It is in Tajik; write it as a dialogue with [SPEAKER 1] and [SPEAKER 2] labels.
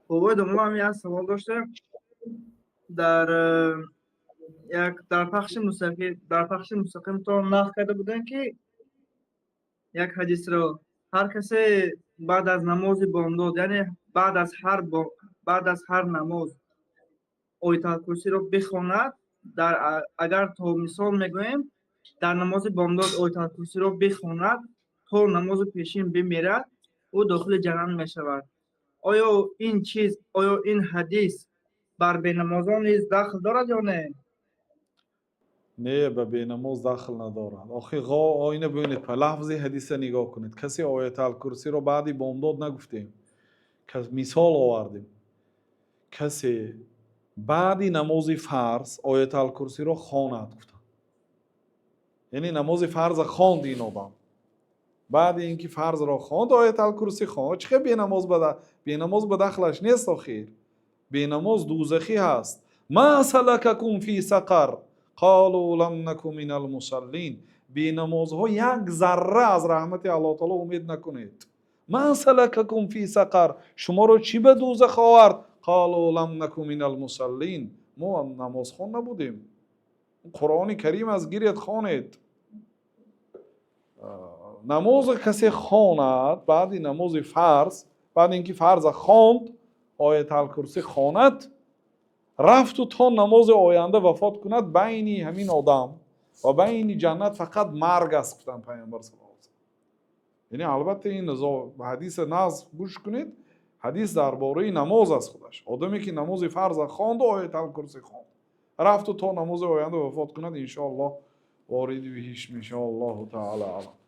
[SPEAKER 1] Бобои домла, як савол доштем. Дар як дар пахши мустақим то нақл карда будем, ки як ҳадисро ҳар касе баъд аз намози бомдод, яъне баъд аз ҳар намоз Ояталкурсиро бихонад, дар агар то мисол мегӯем, дар намози бомдод Ояталкурсиро бихонад, то намози пешин бимирад, ӯ дохили ҷаннат мешавад. Оё ин ҳадис бар бенамозон низ дахл дорад ё не?
[SPEAKER 2] Не, ба бенамоз дахл надорад. Охи оина бибинед, лафзи ҳадиса нигоҳ кунед. Касе Ояталкурсиро баъди бомдод нагуфтем, мисол овардем. Касе баъди намози фарз Ояталкурсиро хонад, гуфтам, яъне намози фарза хонд ин одам, баъди ин ки фарзро хонд, Ояталкурсӣ хонд. Чӣ хел бенамоз ба дахлаш нест? Охир бенамоз дузахӣ ҳаст. ما سلككم في سقر قالوا لم نك من المصلين. Бенамозҳо як зарра аз раҳмати Аллоҳ таоло умед накунед. ما سلككم في سقر, шуморо чӣ ба дузах овард? قالوا لم نك من المصلين, мо намозхон набудем. Қуръони Карим аст, гиред, хонед. Намоза касе хонад, баъди намози фарз, баъди ин ки фарза хонд, Ояталкурсӣ хонад, рафту то намози оянда вафот кунад, байни ҳамин одам ва байни ҷаннат фақат марг аст, гуфтанд Пайғамбар сал. Яъне, албатта, ин ҳадиса нағз гӯш кунед. Ҳадис дар бораи намоз аст худаш. Одаме ки намози фарза хонду Ояталкурсӣ хонд, рафту то намози оянда вафот кунад, иншоаллоҳ вориди биҳишт мешава. Аллоҳу таала аълам.